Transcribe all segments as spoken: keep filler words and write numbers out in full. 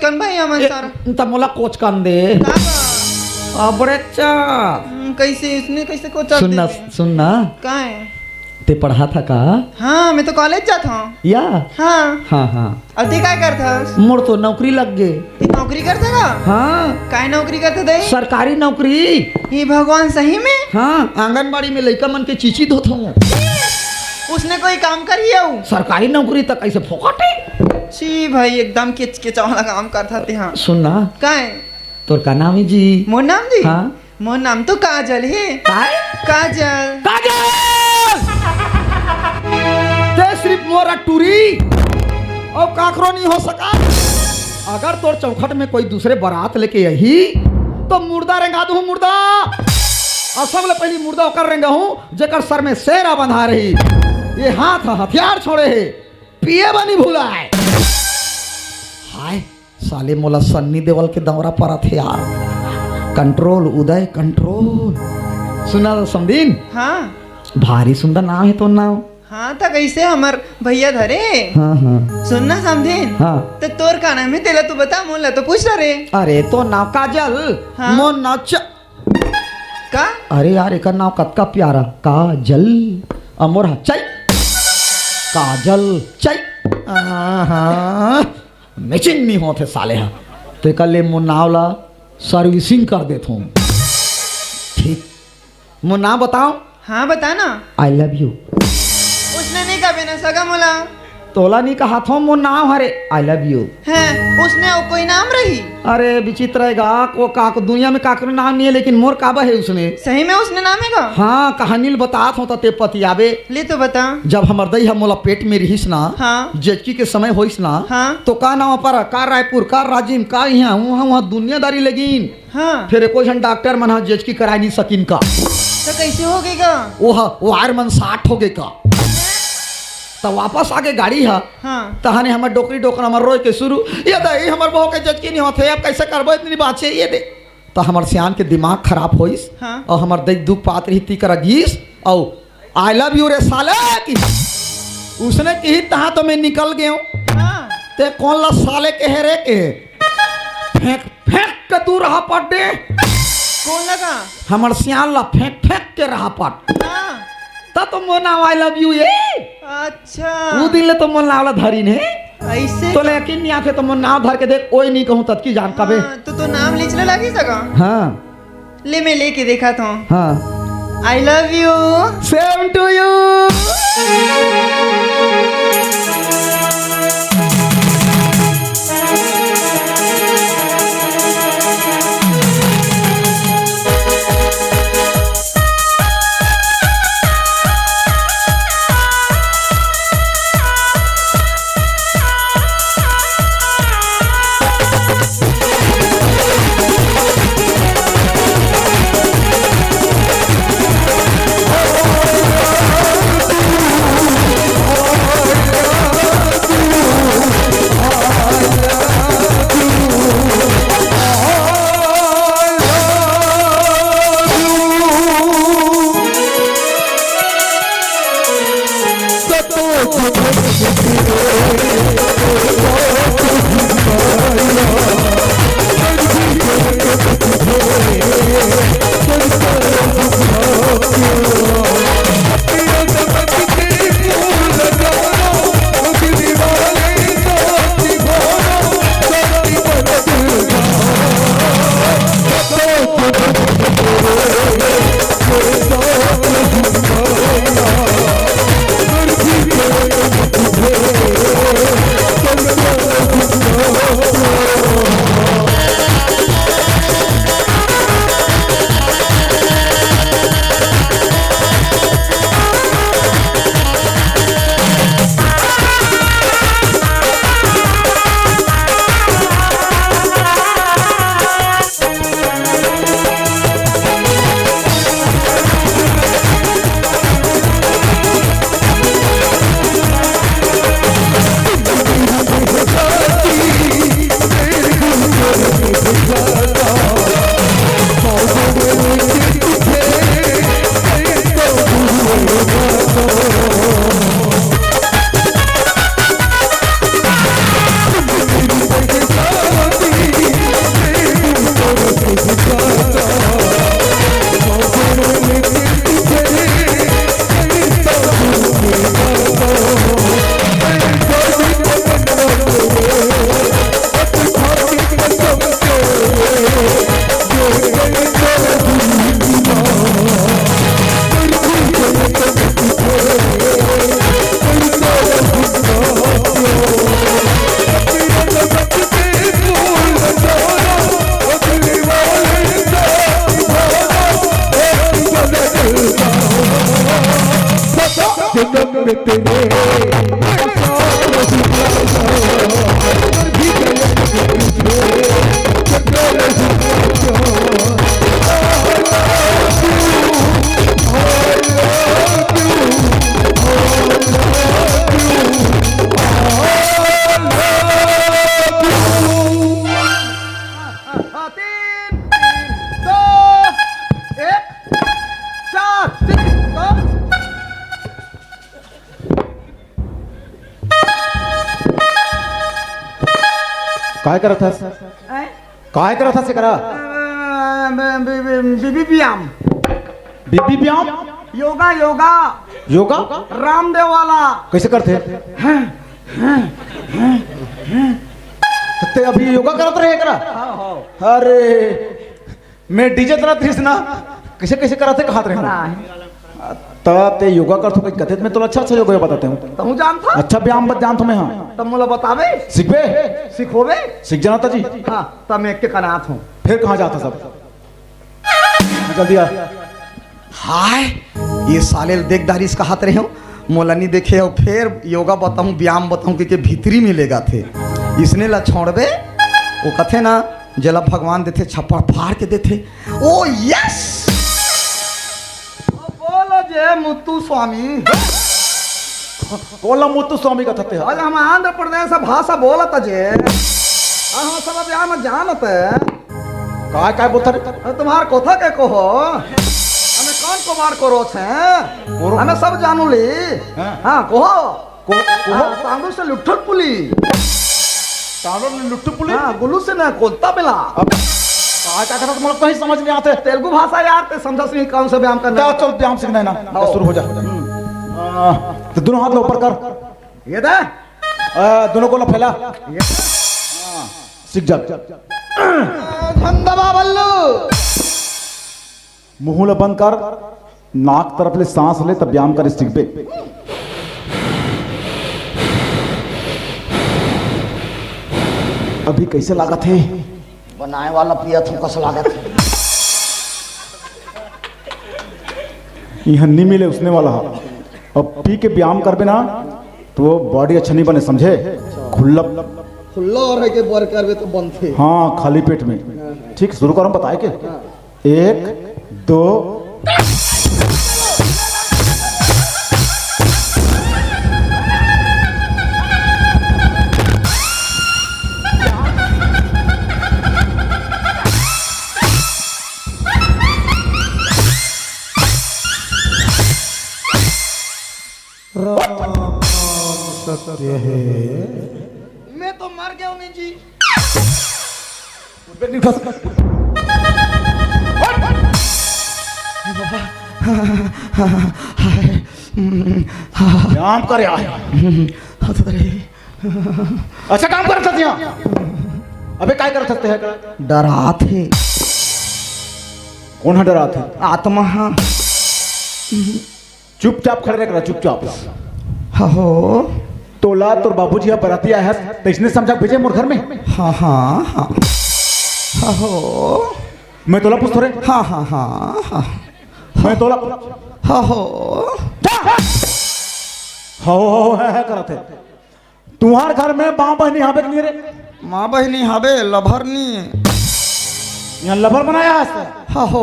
कन भाई हमन ए, सारा। त मोला कोचकन दे। का बा? अबड़े चा। हम्म, कैसे इसने कैसे कोचक सुन ना, देते? सुन ना। का है? ते पढ़ा था का? हाँ, मैं तो कॉलेज जात हूँ। या? हाँ। हाँ, हाँ। अब ते का करत हस? मोर तो नौकरी लग गे। ते नौकरी करत का? हाँ। काय नौकरी करत दे? सरकारी नौकरी। हे भगवान, सही में? हाँ, आंगनबाड़ी में लइका मन के चीची धोत हूँ। उसने कोई काम करी है वो? सरकारी नौकरी तक कैसे फोकट है? छी भाई, एकदम किचकिचा वाला काम करत हस ते, हाँ। सुन ना। काय? तोर का नाम है जी? मोर नाम जी? हाँ। मोर नाम तो काजल है। काय? काजल। काजल! ते सिर्फ मोर टूरी अउ काकरो नहीं हो सका। अगर तोर चौखट में कोई दूसरे बारात लेके आही, तो मुर्दा रेंगा दूँ, मुर्दा। अउ सबले पहली मुर्दा ओकर रेंगा हूँ, जेकर सर में सेरा बंधा रही। ये हाथ ह हथियार छोड़े हे, पिए बनी भुलाए। हाय, साले मोला सन्नी देवल के दौरा परत हे यार। कंट्रोल उदय, कंट्रोल। सुना समधिन? हाँ। भारी सुंदर नाम है तोर नाम। हाँ, त कैसे हमर भैया धरे? हाँ, हाँ। सुन ना समधिन। हाँ। त तोर का नाम है, तेला तू बता, मोला तो पूछ रे। अरे, तोर नाम काजल, हाँ। मोर नाम च-, का? अरे यार, एकर नाम कतका प्यारा, काजल। अउ मोर ह चै, काजल चै। आहा, मैचिंग नहीं होत हे साले ह। तो एकर ले मोर नाव ला सर्विसिंग कर देत हूँ। ठीक, मोर नाव बताओ। हाँ, बता ना। I love you। उसने नहीं कबे ना सगा मोला। तोला नहीं कहा थो, मोर नाव हरे I love you। हैं, उसने अउ कोई नाम रही? अरे विचित्र हे गा, को का, को दुनिया में काकरो नाम नहीं है, लेकिन मोर काबर हे उसने। सही में उसने नाम है गा? हाँ, कहानी ल बतात हूँ त ते पतियाबे। ले तो बता। जब हमर दई ह मोला पेट में रिहिस ना, हाँ। जेचकी के समय होइस ना, हाँ। तो का नाव पर, का रायपुर, का राजिम, का इहाँ, उहाँ, उहाँ दुनियादारी लगिन। हाँ। फिर एको झन डॉक्टर मन ह जेचकी कराए नहीं सकिन का। तो कैसे हो गई का? वो ह, वो आयर मन साठ हो गए का। त वापस आगे गाड़ी ह। हाँ। तहने हमर डोकरी डोकरा हमर रोए के शुरू, "ये दे, हमर बहू के जेचकी नहीं होत हे, अब कैसे करबो, इतनी बात हे, ये दे।" त हमर सियान के दिमाग खराब होइस। हाँ। अउ हमर दई दुख पात रही ती करा गीस, अउ "I love you रे साले" की। उसने किही तहाँ तो मैं निकल गयो। हाँ। ते कोन ला साले कहे रे कहे? फेंक, फेंक के तू रहा पट दे। कोन ला? हमर सियान ला फेंक, फेंक के रहा पट। हाँ। त तो मोर नाव I love you ये। अच्छा। वो दिन ले तो मोर नाव ला धरिन हे। ऐसे तो का? लेकिन नहीं आथे तो मोर नाव धर के देख, ओए नहीं कहूँ ततकी जान कबे। हाँ, तो, तो नाम लिचले लागी सका। हाँ। ले, मैं लेके देखा था। हाँ। I love you। Same to you। हाँ, तीन, तीन, दो, एक, चार, तीन, दो। काय करत हस? हैं? काय करत हस एकरा? अ, बी-, बी-, बी-, बीबी व्यायाम। बीबी व्यायाम? योगा, योगा। योगा? रामदेव वाला। कैसे करथे? हैं? त ते अभी योगा करत रहे एकरा? हाँ, हाँ। अरे, मैं डीजे तरह त्रिस ना, कैसे, कैसे करत हे, कहात रहे हो? हाँ। त ते योगा करथो, कहीं कथे, मैं तोला अच्छा, अच्छा योगा बताते हूँ। तहूँ जानत हस? अच्छा व्यायाम बत जानत हूँ मैं, हाँ। तब मोला बताबे? सीखबे? सिखोबे? सीख जाना था जी। हाँ, तब मैं एक के कनात हूँ। फिर कहाँ जात हस सब? जल्दी आ। हाय, ये साले ल देख डारिस कहात रहे हो, मोला नी देखे हो, फेर योगा बताहूँ, व्यायाम बताहूँ, के, के भीतरी में लेगथे। इसने ला छोड़बे, वो कथे ना, जेला भगवान देथे, छप्पड़ फाड़ के देथे। ओ यस! बोलो जय मुत्तु स्वामी। कोला मुत्तु स्वामी कथथे? आज हम आंध्र प्रदेश भाषा बोलत जे। हाँ, सब अब यहाँ जानत हे। काय, काय बोलत रे? अरे तुम्हार कोथा के कहो? हमें कौन कुमार को रोच है? कोरो? हमें सब जानू ली। हाँ। हाँ, कहो। को-, कहो? हाँ, तांडू से लुट्ठल पुली। तांडू ने लुट्ठल पुली? हाँ, गुलू से ना कोलता मिला। अब काय, काय कथस, मतलब कहीं समझ नहीं आते। तेलुगु भाषा यार, ते समझस नहीं कौन सा व्यायाम करना। चल, चल, व्यायाम सीखना है ना। हाँ। शुरू हो जा। हम्म। आ, तो दोनों हाथ ला ऊपर कर। ये दे। आ, दोनों गोला फैला। ये। हाँ, सीख जा। झंडा बल्लू। मुंह ला बंद कर, नाक तरफ ले सांस ले, तब व्यायाम करे सीखबे। अभी कैसे लागत हे? बनाए वाला पियत हूँ, कस लागत हे? इहाँ नी मिले उसने वाला हा। अब पी के व्यायाम करबे ना, तो वो बॉडी अच्छा नहीं बने, समझे? खुल्ला। खुल्ला और है के बर करबे तो बनथे। हाँ, खाली पेट में। ठीक, शुरू कर, हम बताए के। हाँ। एक, दो। राम नाम सत्य है। मैं तो मर गया हूँ जी। उठ, बैठ, नहीं उठा सकता। काम कर यार। अच्छा काम करत हस यहाँ। अबे काय करत हस ते? डरात हे। कौन हा डरात हे? आत्मा हा। चुपचाप खड़े रह, चुपचाप। हो। तोला तोर बाबूजी ह बराती आए हस, त इसने समझा भेजे मोर घर में? हाँ, हाँ, हाँ। हो। मैं तोला पूछत हों रे। हाँ, हाँ, हाँ, हाँ। मैं तोला। हाँ, हो। जा। हो, हो, हो, है, है, करत हे। तुम्हार घर में माँ बहिनी हावे कि नहीं रे? माँ बहिनी हावे, लभर नहीं। यहाँ लभर बनाया है इसने। हाँ हो।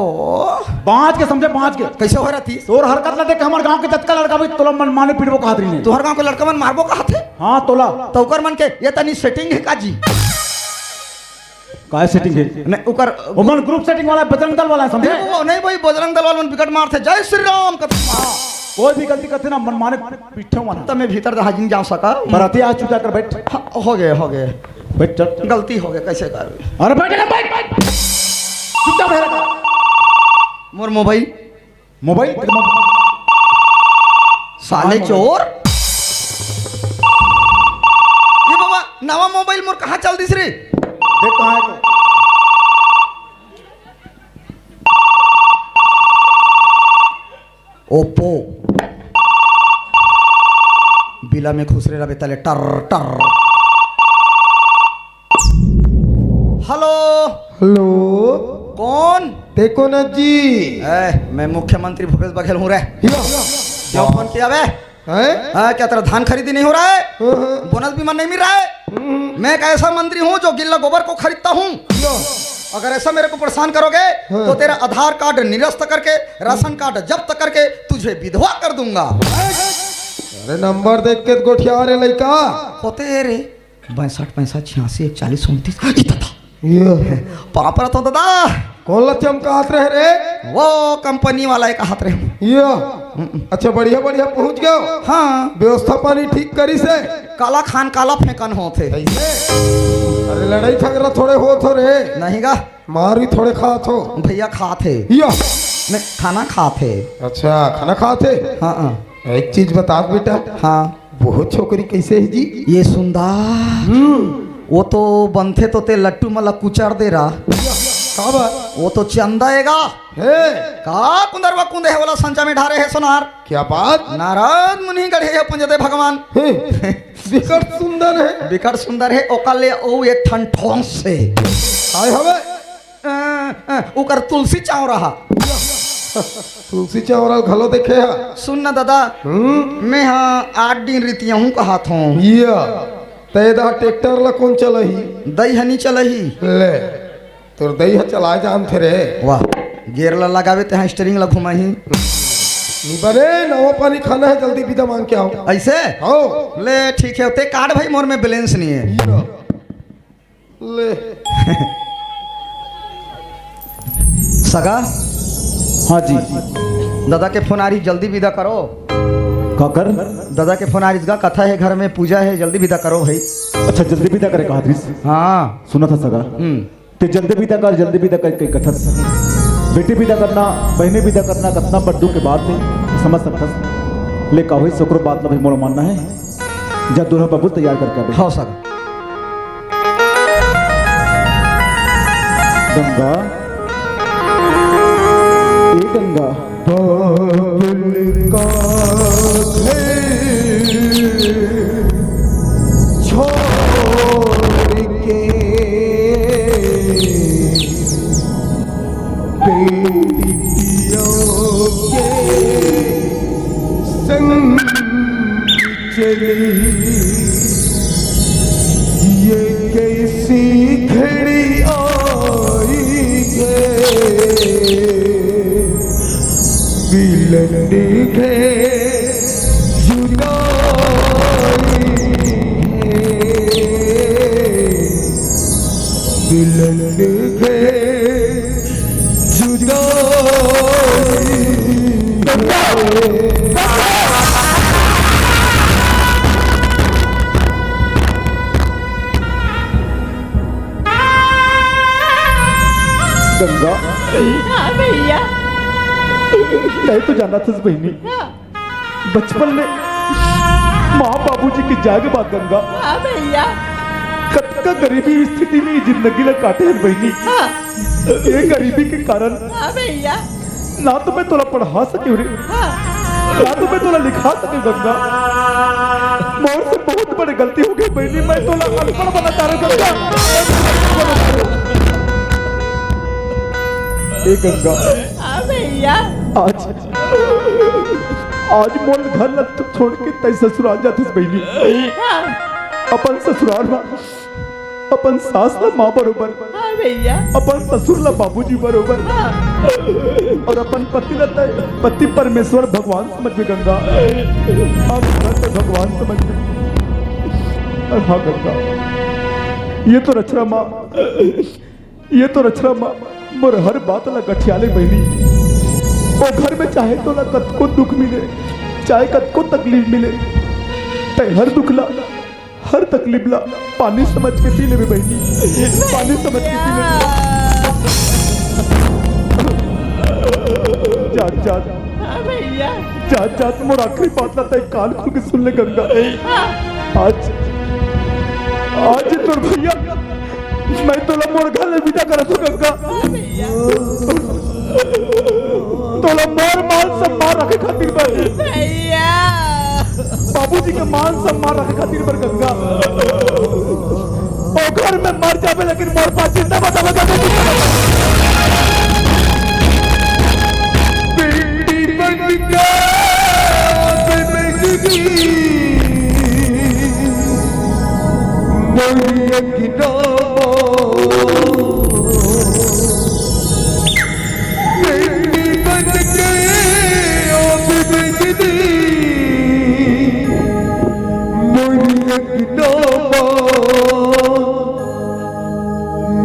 बाँच के समझे, बाँच के। कैसे हो रहती? तोर हरकत ला देख के हमर गाँव के जतका लड़का भी तोला मनमाने पीटबो कहत रही है। तुम्हार गाँव के लड़का मन मारबो कहत हे? हाँ, तोला। तो ओकर मन के ये तनी सेटिंग है का जी? काय सेटिंग है? नहीं, ओकर ओमन ग्रुप सेटिंग वाला, बजरंग दल वाला है, समझे? नहीं, वो नहीं भाई, बजरंग दल वाला मन बिकट मारथे। जय श्री राम कथे। कोई भी गलती करथे ना, मनमाने पीठे वाला। तब मैं भीतर दहाजिन जा सका। बराती आज चुप जाकर बैठ। हाँ, हो गए, हो गए। बैठ, चल, चल। गलती हो गए, कैसे कर? अरे बैठ ना, बैठ, बैठ। चुपचाप बैठ। मोर मोबाइल। मोबाइल? साले चोर। ये बाबा, नवा मोबाइल मोर कहाँ चल दिस रे? देख कहाँ है तो। ओप्पो। बिला में खुसरे रहे तले टर टर। हेलो। हेलो। कौन? देखो ना जी। ए, मैं मुख्यमंत्री भूपेश बघेल हूँ रे। यो। क्यों फोन किया बे? हैं? हाँ, क्या तेरा धान खरीदी नहीं हो रहा है? हाँ, हाँ। बोनस बीमा नहीं मिल रहा है? हम्म। मैं एक ऐसा मंत्री हूँ जो गिल्ला गोबर को खरीदता हूँ। यो। अगर ऐसा मेरे को परेशान करोगे, हाँ। तो तेरा आधार कार्ड निरस्त करके, राशन कार्ड जब्त करके तुझे विधवा कर दूंगा। अरे, नंबर देख के गोठिया रे लइका। होते है रे, बासठ पैंसठ छियासी इकतालीस उनतीस। इतना था। ये। पापड़ तो दादा। कौन ला चमकात रहे रे? वो कंपनी वाला एक हाथ रहे। ये। हम्म। अच्छा, बढ़िया बढ़िया पहुंच गयो। हाँ। व्यवस्था पानी ठीक करी से। काला खान काला फेंकन होथे। कैसे? अरे, लड़ाई झगड़ा थोड़े होत हो रे। नहीं गा। मार भी थोड़े खात हो। भैया खात हे। यो। नहीं, खाना खात हे। अच्छा, खाना खात हे। हाँ, हाँ। एक चीज बता बेटा। हाँ। वो छोकरी कैसे है जी? ये सुंदर। हम्म। वो तो बनथे तो ते लट्टू मला कुचर दे रहा। का बात? वो तो चंदा एगा। हे। का कुंदरवा कुंदे हे वाला संचा में ढारे हे सोनार। क्या बात? नारद मुनि गढ़े हे पुंजदे भगवान। हे। बिकट सुंदर हे। बिकट सुंदर हे, ओकर ले ओ एक ठन ठोंस हे। काय हवे? अ, अ, ओकर तुलसी चाव रहा। तुलसी चाव रहा घलो देखे हा। सुन ना दादा, हम्म? मैं हा आठ दिन रितियहूँ कहात हूँ। या, तै दा ट्रैक्टर ला कौन चलाही? दई हनी चलाही। ले, तोर दई ह चलाए जानथे रे। वाह, गेयर ला लगावे ते हा स्टीयरिंग ला घुमाही। निबरे, नवा पानी खाना है, जल्दी विदा मांग के आओ। ऐसे? हो। ले, ठीक है, ते काट भाई, मोर में बैलेंस नहीं है। या। ले। सगा। हाँ जी। दादा के फोन आ रही, जल्दी विदा करो। काकर? दादा के फोन आ रही, इसका कथा है, घर में पूजा है, जल्दी विदा करो भाई। अच्छा, जल्दी विदा करे कहा रिस। हाँ। सुना था सगा। हम्म। ते जल्दी विदा कर, जल्दी विदा कर, कई कथस। बेटी विदा करना, बहने विदा करना, कतना बड्डू के बात है, समझ सकथस। ले का होई, सकरो बात ला भाई मोला मानना है। जा दूल्हा बाबू तैयार करके आबे। हाँ सर। गंगा, ए गंगा। बाबुल का घर छोड़ के बेटियों के संग चली, ये कैसी घड़ी आई है, मिलन है जुदाई है, मिलन है जुदाई। गंगा। हाँ भैया। तय तो जाना थस बहिनी। हाँ। बचपन में माँ बाबूजी के जाए के बाद गंगा। हाँ भैया। कतका गरीबी स्थिति में ये जिंदगी ला काटे हन बहिनी। हाँ। ये गरीबी के कारण हाँ भैया। ना तो मैं तोला पढ़ा सके रे, हाँ। ना तो मैं तोला लिखा सके गंगा। मोर से बहुत बड़े गलती हो गई बहिनी, मैं तोला अनपढ़ बना तारे गंगा। ए गंगा। हाँ भैया। आज आज मोर घर ला छोड़ के तै ससुराल जाथस बहिनी। हाँ। अपन ससुराल मा अपन सास ला माँ बरोबर, हाँ भैया। अपन ससुर ला बाबूजी बरोबर, हाँ। और अपन पति ला तै पति परमेश्वर भगवान समझ के गंगा, आप घर तै भगवान समझ के। और हाँ गंगा, ये तो रचरा माँ ये तो रचरा माँ मोर हर बात ला गठिया ले बहिनी। ओ घर में चाहे तोला कतको दुख मिले, चाहे कतको तकलीफ मिले, तै हर दुख ला, हर तकलीफ ला पानी समझ के पी लेबे बहिनी, पानी समझ के पी लेबे। जात जात हाँ भैया। जात जात मोर आखिरी बात ला तै कान खोल के सुन ले गंगा। हाँ। आज, आज तोर भैया मैं तोला मोर घर ले विदा करत हूँ गंगा। तोला मोर मान सम्मान रखे खातिर बर, भैया। बाबूजी के मान सम्मान रखे खातिर बर गंगा। ओ घर में मर जाबे लेकिन मोर पास जिंदा बचाबे गंगा। बेटी बन के, बेटी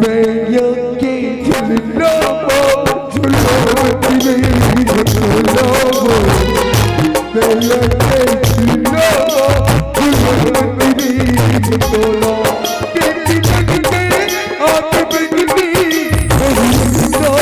मैया के झुलना, झुलवत रही झुलना। मैया के झुलना, झुलवत रही झुलना। बेटी बन के आप बन गई, झुलना।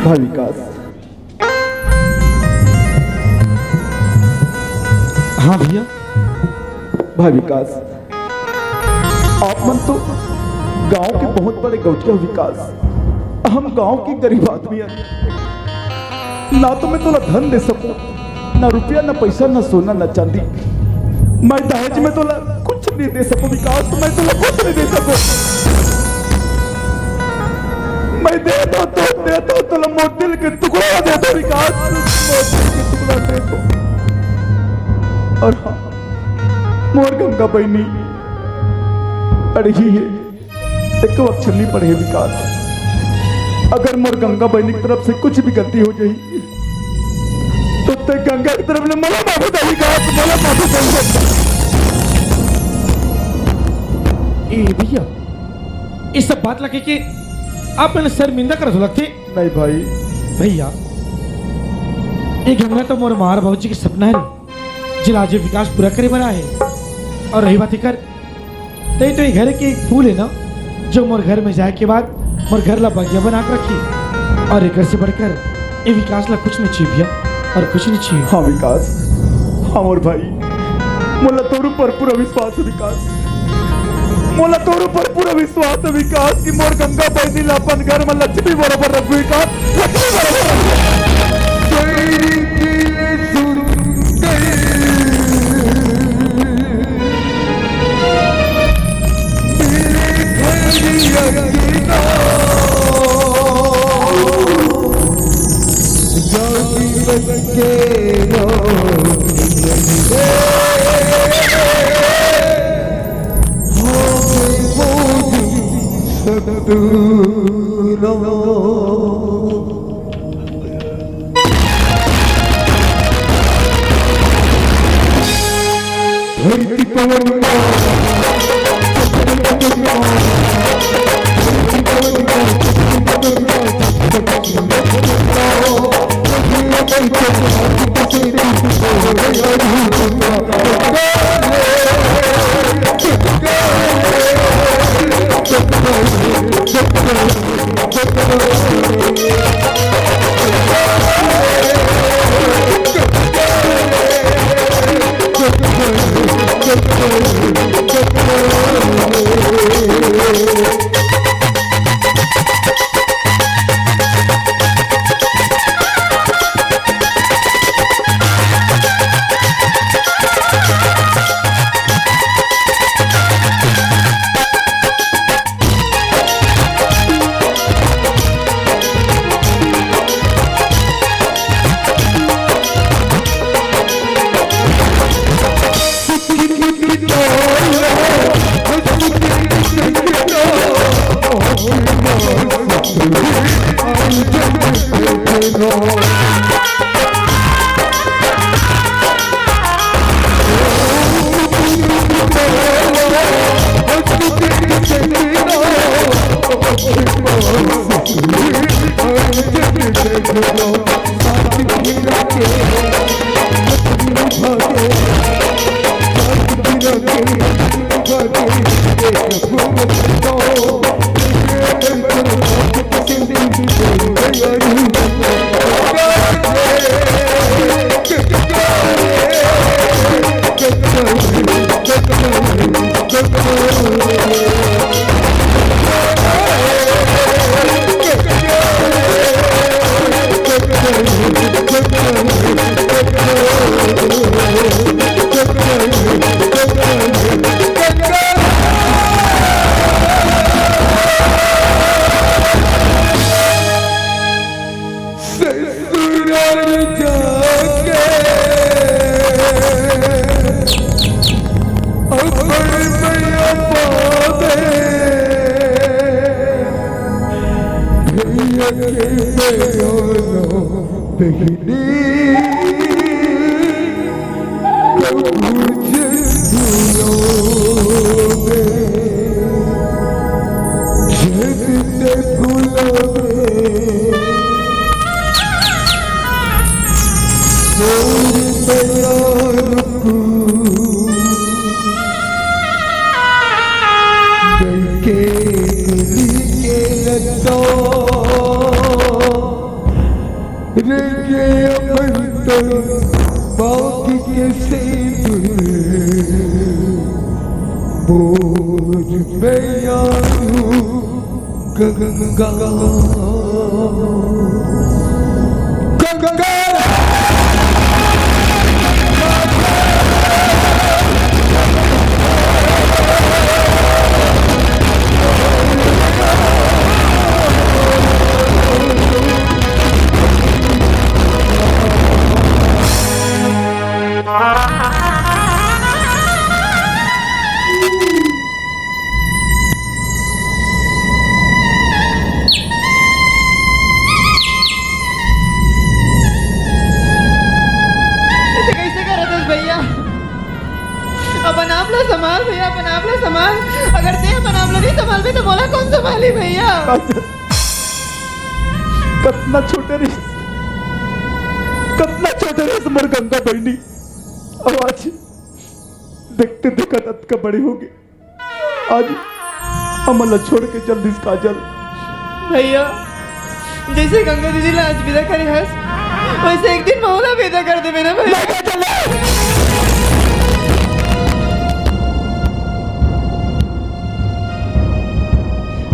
भाई विकास, हाँ भैया। भाई विकास, आप मन तो गांव के बहुत बड़े गौटिया हो विकास, हम गांव के गरीब आदमी हन। ना तो मैं तोला धन दे सकूं, ना रुपया, ना पैसा, ना सोना, ना चांदी। मैं दहेज में तोला कुछ नहीं दे सकूं विकास, मैं तोला कुछ नहीं दे सकूं। मैं दे दो तो दे दो, तोला मोर दिल के टुकड़ा दे दो विकास, मोर दिल के टुकड़ा दे दो। और हाँ, मोर गंगा बहिनी अड़ही हे, एको अक्षर नहीं पढ़े विकास। अगर मोर गंगा बहिनी की तरफ से कुछ भी गलती हो जाही, तो ते गंगा की तरफ ले मोला माफी दे विकास, मोला माफी दे। ए भैया, ये सब बात ला कहिके आप मन शर्मिंदा करत हो लगथे। नहीं भाई। भैया, ये गंगा तो मोर माँ और बाबूजी के सपना हे, जेला आज ये विकास पूरा करे बर आए हे। और रही बात एकर, तई तो ये घर के एक फूल हे ना, जो मोर घर में जाए के बाद मोर घर ला बगिया बना के रखही। और एकर से बढ़कर ये विकास ला कुछ नहीं चाहिए भैया, और कुछ नहीं चाहिए। हाँ विकास, हाँ मोर भाई, मोला तोर ऊपर पूरा विश्वास हे विकास, मोला तोर ऊपर पूरा विश्वास हे विकास कि मोर गंगा बहिनी ला अपन घर में लक्ष्मी बरोबर रखबे विकास, लक्ष्मी बरोबर रखबे। बहनी, कबूझ दियो में, जग ते फूलों में, मोर बयार को, गई के दिल के लतो। रे ये अमर तन बाकी के सिंदूर, बोझ पे यारू गंगा, गंगा। ऐसे कैसे करत हस भैया? अपन आप ला संभाल भैया, अपन आप ला संभाल। अगर ते अपन आप ला नहीं संभालबे तो मोला कौन संभाली भैया? कतना छोटे रहिस, कतना छोटे रहिस मोर गंगा बहिनी। अउ आज देखते देखत अतका बड़े होगे। आज हमन ला छोड़ के चल दिस काजल। भैया, जैसे गंगा दीदी ला आज विदा करे हस, वैसे एक दिन महू ला विदा कर देबे ना भैया।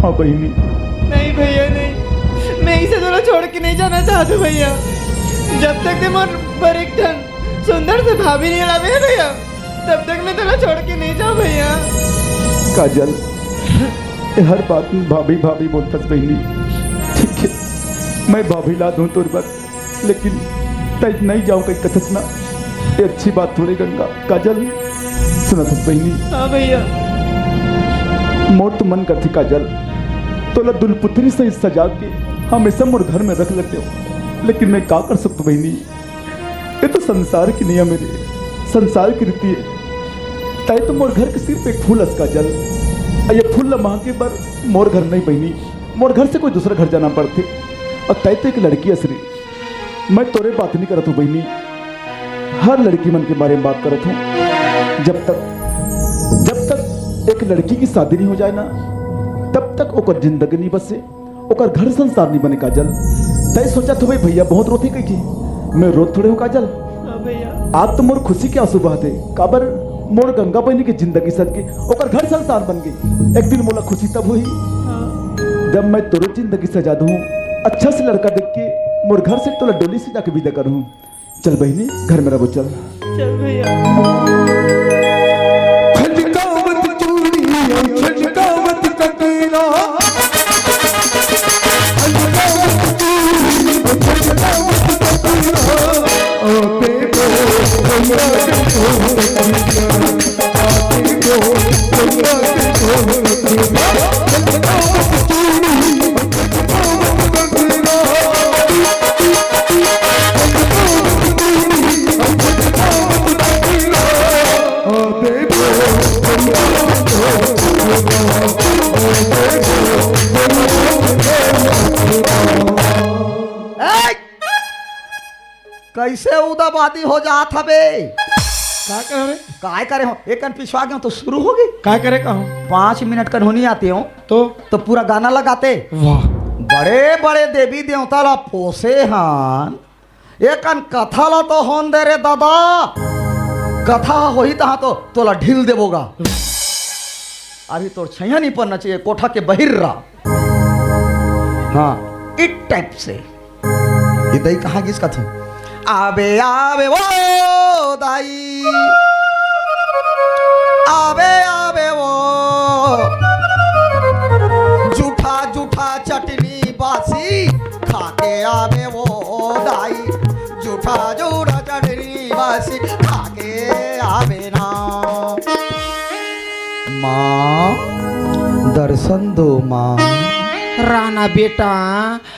हाँ बहिनी। नहीं भैया, नहीं, मैं इसे तोला छोड़ के नहीं जाना चाहत हूँ भैया। जब तक ते मोर बर एक ठन सुंदर से भाभी नहीं लावे ना भैया, तब तक मैं तोला छोड़ के नहीं जाऊँ भैया। काजल, ये हर बात में भाभी भाभी बोलथस बहिनी। ठीक है, मैं भाभी ला दूँ तोर बर, लेकिन तैं नहीं जाऊँ कहि कथस ना, ये अच्छी बात थोड़े गंगा। काजल, सुनत हस बहिनी? हाँ भैया। मोर तो मन करथे काजल, तोला दुलपुतरी सही सजा के हमेशा मोर घर में रख लेतेंव, लेकिन मैं का कर सकथों बहिनी? ये तो संसार के नियम हे रे, संसार की रीति हे। तैं तो मोर घर के सिर्फ एक फूल हस काजल। अउ ये फूल ला महके बर मोर घर नहीं बहिनी, मोर घर से कोई दूसरा घर जाना पड़थे। अउ तैं तो एक लड़की हस रे। मैं तोरे बात नहीं करत हूँ बहिनी, हर लड़की मन के बारे में बात करत हूँ। जब तक, जब तक एक लड़की की शादी नहीं हो जाए ना, तब तक ओकर जिंदगी नहीं बसे। ओकर घर संसार नहीं बने काजल। तैं सोचत होबे भैया बहुत रोथे कहिके, मैं रोत थोड़े हूँ काजल। हाँ भैया। आज तो मोर खुशी के आंसू बहथे, काबर मोर गंगा बहिनी के जिंदगी सज गे, ओकर घर संसार बन गे। एक दिन मोला खुशी तब होही, हाँ। जब मैं तोरो जिंदगी सजा दूँ, अच्छा से लड़का देख के मोर घर से तोला डोली सजा के विदा करूँ। चल बहिनी, घर में रहो, चल। चल भैया। खनकावत चूड़िया, खनकावत कंगना, खनकावत चूड़िया, खनकावत कंगना। ओ बेबो, भैया देखो, भैया, आ बेबो, भैया देखो, भैया। खनकावत चूड़िया, ए! कैसे उदाबादी हो जात हबे? का करे हवे? काय करे हो? एक कन पिछवा गयो तो शुरू हो गई। का करे का हो? पाँच मिनट कन होनी आते हो तो? तो पूरा गाना लगाते। वाह। बड़े बड़े देवी देवता ला पोसे हन, एकन कथा ला तो होन दे रे दादा। कथा होही तहाँ तो तोला ढील देबो गा। अभी तोर छैया नहीं पड़ना चाहिए, कोठा के बहिर रहा। हाँ, इस टाइप से। ये दई कहाँ गिस कथे? आबे आबे वो दाई, आबे आबे वो जूठा जूठा चटनी बासी खाके आबे वो दाई, जूठा जूठा चटनी बासी खाके आबे ना। माँ, दर्शन दो माँ। राना बेटा,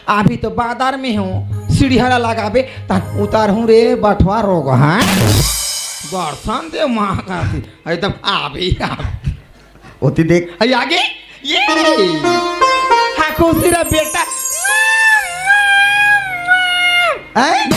अभी तो बाजार में हूँ, सीढ़िया ला लगाबे, तहन उतारहूँ रे बठवा रोग, हाँ? दर्शन दे माँ का, एकदम आबे, आबे। ओती देख। अरे आगे, ये। हाँ, खुशी रह बेटा। हैं?